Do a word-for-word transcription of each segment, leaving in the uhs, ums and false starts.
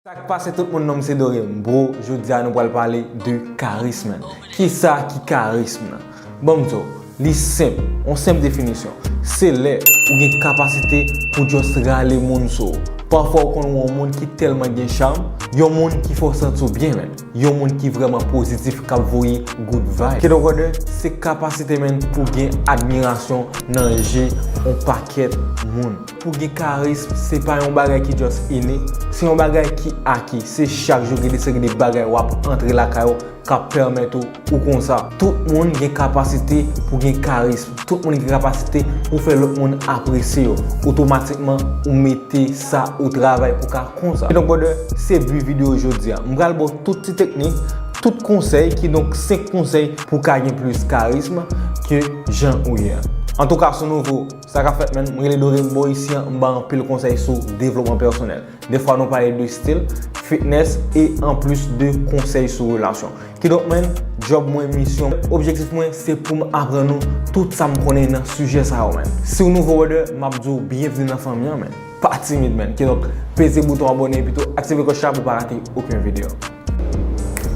Sa k pase tout moun, non m se Dorem. Bro, jodi a nou pral pale de karism, man. Kisa ki karism nan? Ban m di w, li senp, yon senp definisyon. Se lè ou gen kapasite pou just rale moun sou ou. Pafwa ou konn wè yon moun ki tèlman gen cham, yon moun ki fè w santi w byen, man. Yon moun ki vrèman pozitif, k ap voye good vibe. Kidonk, brother, se kapasite, man, pou gen admirasyon nan je yon pakèt moun. Pou gen karism, se pa yon bagay ki just inné, se yon bagay ki aki. Se chak jou gen de seri de bagay w ap antre lakay ou k ap pèmèt ou, ou konsa. Tout moun gen kapasite pou gen karism. Tout moun gen kapasite pou fè lòt moun apresye yo. Otomatikman, ou mete sa o travay pou ka konsa. Kidonk, brother, se bi videyo jodi a. M pral ba w tout ti teknik, tout konsèy, kidonk senk konsèy pou ka gen plis karism ke jan ou ye a. Antouka, si w nouvo, sa ka fèt, man, m rele Dorem, bò isi a, m ba anpil konsèy sou devlopman pèsonèl. Defwa nou pale de stil, fitness e anplis de konsèy sou relasyon. Kidonk, man, djòb mwen, misyon, objektif mwen, se pou m aprann nou tout sa m konnen nan sijè sa yo, man. Si w nouvo, brother, m ap di w byenvni nan fanmi an, man. Pa timid, man. Kidonk, peze bouton abòne epi tou aktive klòch la pou w pa rate okenn videyo.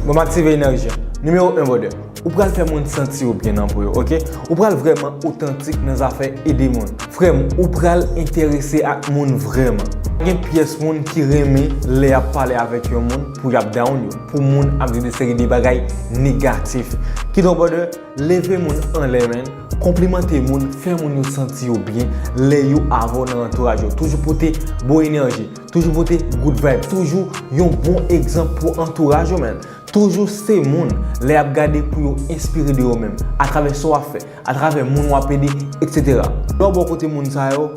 Bon, m aktive enèji an. Nimewo en, brother. Ou pral fè moun santi yo byen nan po yo, oke? Ou pral vrèman otantik nan zafè ede moun. Frè m, ou pral enterese ak moun vrèman. Gen pyès moun ki renmen lè y ap pale avèk yon moun pou y ap down yo, pou moun ap di de seri de bagay negatif. Kidonk, brother, leve moun anlè, man, konplimante moun, fè moun yo santi yo byen lè yo avè w nan antouraj yo. Toujou pote bon enèji, toujou pote good vibe, toujou yon bon egzanp pou antouraj yo, man. Toujou se moun, lè y ap gade pou yo enspire de yo menm, atravè sa w ap fè, atravè moun w ap ede, etsetera. Lè w bò kote moun sa yo,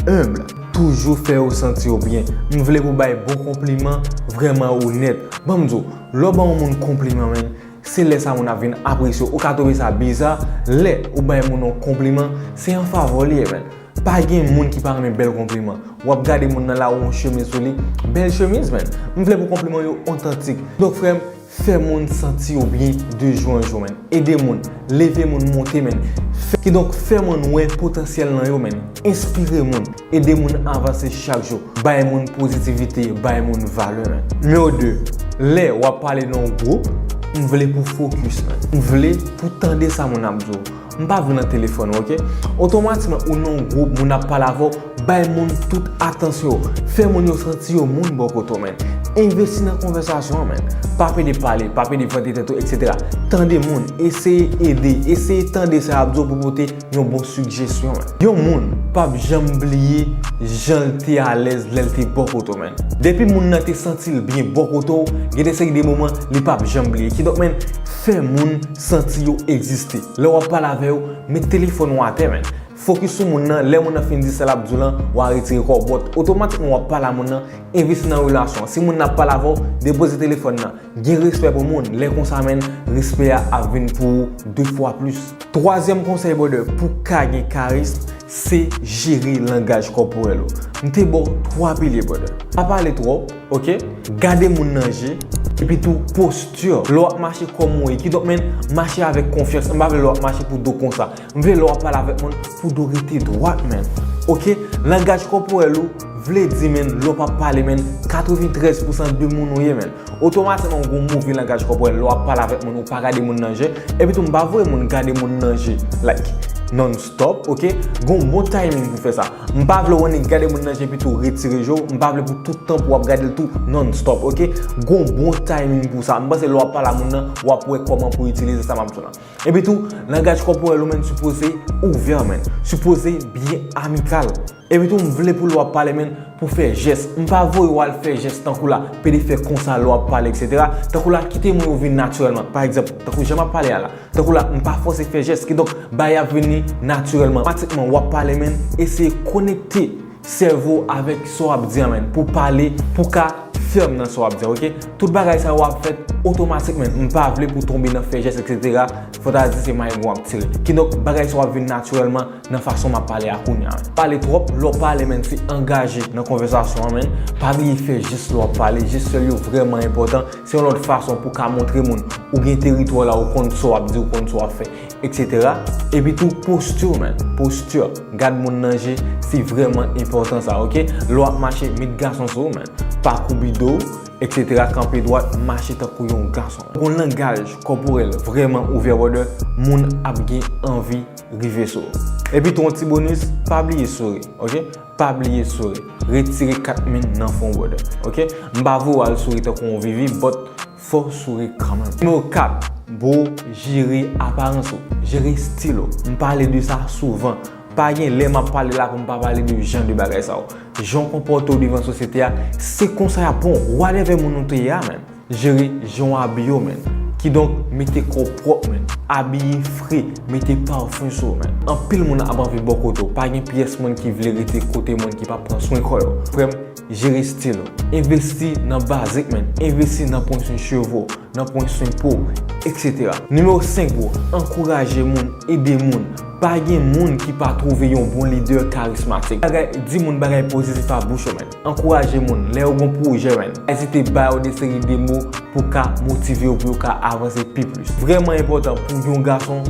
enb, toujou fè yo santi yo byen. M vle pou w bay bon konpliman vrèman onèt. Ban m di w, lè w ban yon moun konpliman, man, se lè sa moun ap vin apresye w. Ou ka twouve sa biza, lè ou bay moun yon konpliman, se an favè w li ye, man. Pa gen moun ki pa renmen bèl konpliman. W ap gade moun nan la, ou yon chemiz sou li, bèl chemiz, man. M vle pou konpliman yo otantik. Donk, frè m, fè moun santi yo byen de jou an jou, man. Ede moun, leve moun monte, man. Fè, kidonk, fè moun wè potansyèl nan yo, man. Enspire moun, ede moun avanse chak jou. Bay moun pozitivite, bay moun valè, man. Nimewo de, lè w ap pale nan yon gwoup, m vle pou fokis, man. M vle pou tande sa moun ap di w. M pa vle nan telefòn ou, oke? Otomatikman, ou nan yon gwoup, moun ap pale avè w, bay moun tout atansyon w. Fè moun yo santi yo moun bò kote w, man. Envesti nan konvèsasyon an, man. Pa pede pale, pa pede vante tèt ou, etsetera. Tande moun, eseye ede, eseye tande sa y ap di w pou pote yon bon sigjesyon, man. Yon moun p ap janm bliye jan l te alèz lè l te bò kote w, man. Depi moun nan te santi l byen bò kote w, gen de seri de moman li p ap janm bliye. Kidonk, man, fè moun santi yo egziste. Lè w ap pale avè yo, met telefòn ou atè, man. Fokis sou moun nan, lè moun nan fin di sa l ap di w lan, w a retire kò w, but otomatikman w ap pale a moun nan, envesti nan relasyon an. Si moun nan ap pale avè w, depoze telefòn nan. Gen respè pou moun, lè konsa, man, respè a ap vin pou ou de fwa plis. Twazyèm konsèy, brother, pou ka gen karism, se jere langaj kòporèl ou. M te ba w twa pilye, brother. Pa pale twòp, oke? Gade moun nan je, epi tou posti. Lè w ap mache kòman w ye, kidonk, man, mache avèk konfyans. M pa vle lè w ap mache pou do konsa. M vle lè w ap pale avèk moun pou do rete dwat, man. Oke? Langaj kòporèl ou vle di, man, lè w p ap pale, man, katreventrèz pousan de moun ou ye, man. Otomatikman, ou gen yon move langaj kòporèl. Lè w ap pale avèk moun, ou pa gade moun nan je. Epi tou, m pa voye moun gade moun nan je, like, non-stop, oke? Gen yon bon timing pou fè sa. M pa vle w annik gade moun nan je epi tou retire je w. M pa vle pou tout tan pou w ap gade l tou non-stop, oke? Gen yon bon timing pou sa. M panse lè w ap pale a moun nan, w ap wè kòman pou itilize sa m ap di w lan. Epi tou, langaj kòporèl ou, man, sipoze ouvè, man. Sipoze byen amikal. Epi tou, m vle pou lè w ap pale, man, pou fè jès. M pa voye w al fè jès tankou la, pede fè konsa lè w ap pale, etsetera. Tankou la, kite mo yo vin natirèlman. Pa egzanp, tankou jan m ap pale a la. Tankou la, m pa fòse fè jès. Kidonk, bagay ap vini natirèlman. Otomatikman, w ap pale, man, eseye konekte sèvo avèk sa w ap di a, man, pou pale, pou ka fèm nan sa w ap di a, oke? Tout bagay sa yo ap fèt otomatikman. M pa vle pou tonbe nan fè jès, etsetera. Fò ta di se marengo w ap tire. Kidonk, bagay sa yo ap vin natirèlman nan fason m ap pale a kounye a. Pale twòp, lè w pale, man, se angaje nan konvèsasyon an, man. Pa bliye fè jès lè w ap pale. Jès yo vrèman enpòtan. Se yon lòt fason pou ka montre moun ou gen teritwa la, ou konn sa w ap di, ou konn sa w ap fè, etsetera. Epi tou, posti, man. Posti. Gad moun nan je, se vrèman enpòtan sa, oke? Lè w ap mache, met gason sou ou, man. Pa koubi do w, et cetera, kanpe dwat, mache tankou yon gason. Gon langaj kòporèl vrèman ouvè, brother, moun ap gen anvi rive sou ou. Epi tou, yon ti bonis, pa bliye souri, ok? Pa bliye souri. Retire kat men nan fwon, brother, ok? M pa voye w al souri tankou yon vivi, but fò w souri kanmenm. Nimewo kat, bro, jere aparans ou, jere stil ou. M pale de sa souvan. Pa gen lè m ap pale la pou m pa pale de jan de bagay sa yo. Jan w konpòte w devan sosyete a, se konsa y ap pran w. Whatever moun ou te ye a, man. Jere jan w abiye w, man. Kidonk, mete kò w pwòp, man. Abiye fre, mete pafen sou ou, man. Anpil moun ap anvi bò kote w. Pa gen pyès moun ki vle rete kote moun ki p ap pran swen kò yo. Frè m, jere stil ou. Envesti nan bazik, man. Envesti nan pran swen cheve w, nan pran swen po, et cetera. Nimewo senk, bro, ankouraje moun, ede moun. Pa gen moun ki pa twouve yon bon lidè karismatik. Bagay, di moun bagay pozitif a bouch ou, man. Ankouraje moun, lè yo gon pwojè, man. Pa ezite ba yo de seri de mo pou ka motive yo, pou yo ka avanse pi plis. Vrèman enpòtan pou yon gason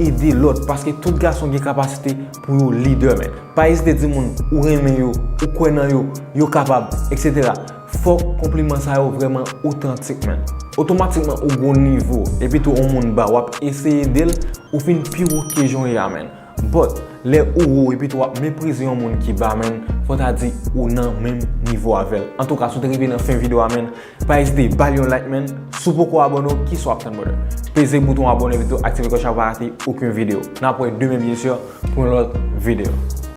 ede lòt, paske tout gason gen kapasite pou yo lidè, man. Pa ezite di moun ou renmen yo, ou kwè nan yo, yo kapab, et cetera. Fòk konpliman sa yo vrèman otantik, man. Otomatikman, ou gon nivo, epi tou yon moun ba, w ap eseye ede l, ou fin pi wo ke jan w ye a, man. But, lè ou wo, epi tou w ap meprize yon moun ki ba, man, fò ta di ou nan menm nivo avè l. Antouka, si w te rive nan fen videyo a, man, pa ezite ba l yon like, man. Si w poko abòne w, kisa w ap tann, brother? Peze bouton abòne, epi tou aktive klòch la pou pa rate okenn videyo. N ap wè demen, byen si, pou yon lòt videyo.